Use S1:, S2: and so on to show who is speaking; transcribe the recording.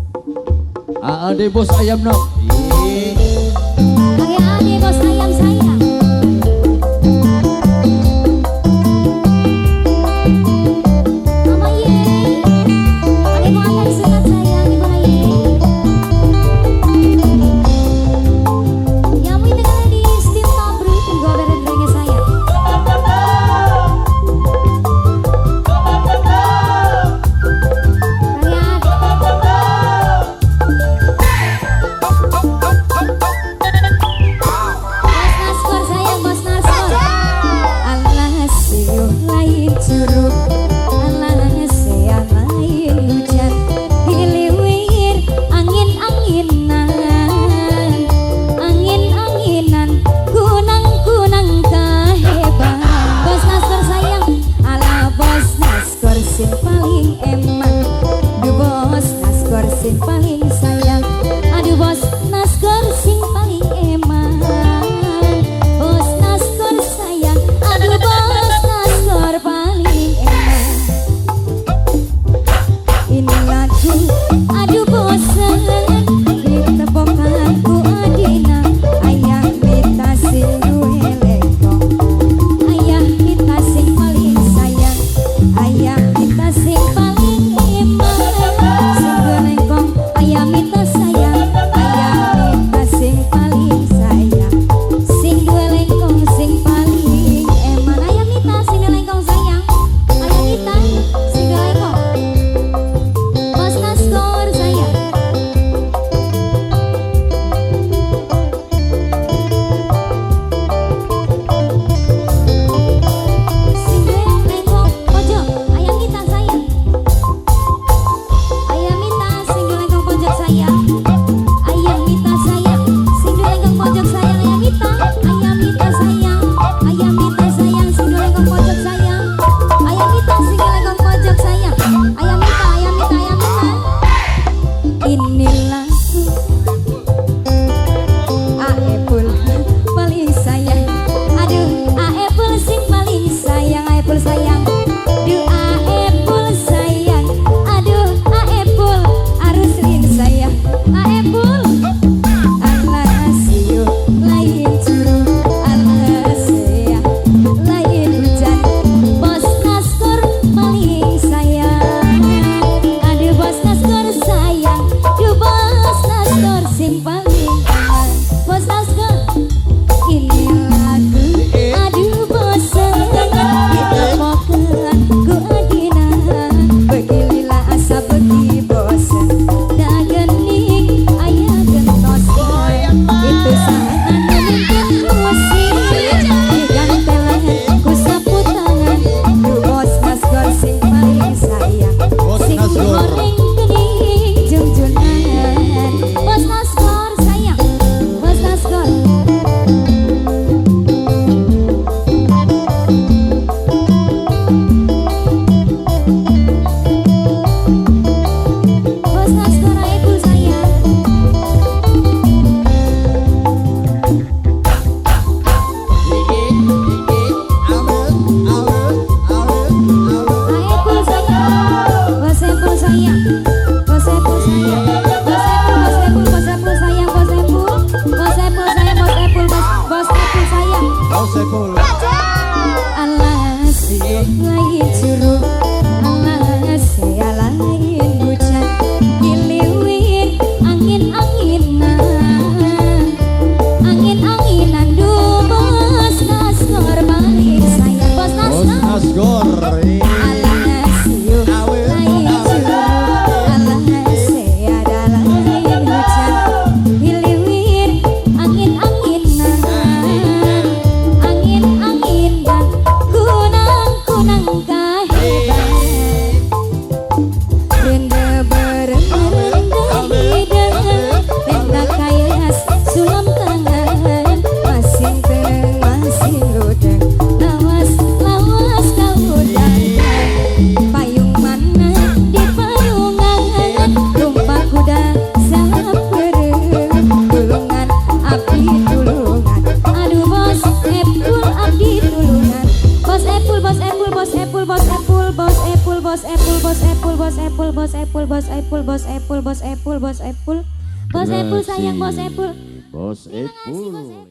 S1: Ade bos ayam no.
S2: Ade bos ayam saya. Mama ye. Ade mau antar sunat sayang gimana ye? Yang mau tengah di Steam Tabri tunggu beren saya. Paling sayang, aduh bos Naskor sing paling eman, bos Naskor sayang, aduh bos Naskor paling eman. Ini lagu aduh bosen ditepokan ku adina, ayah kita sing duwe lengkong, ayah kita sing paling sayang, ayah kita sing paling eman. Ayah minta sayang, ayah minta sing paling sayang, sing duwe lengkong sing paling eman. Ayah minta sing duwe lengkong sayang, ayah minta sing duwe lengkong. Bos Naskor sayang. Bos Epul, Bos Epul, Bos Epul, Bos Epul. Bos
S1: Terima
S2: Epul sayang, Bos
S1: kasih.
S2: Epul.
S1: Bos
S2: Terima kasih,
S1: Epul.
S2: Bos Epul.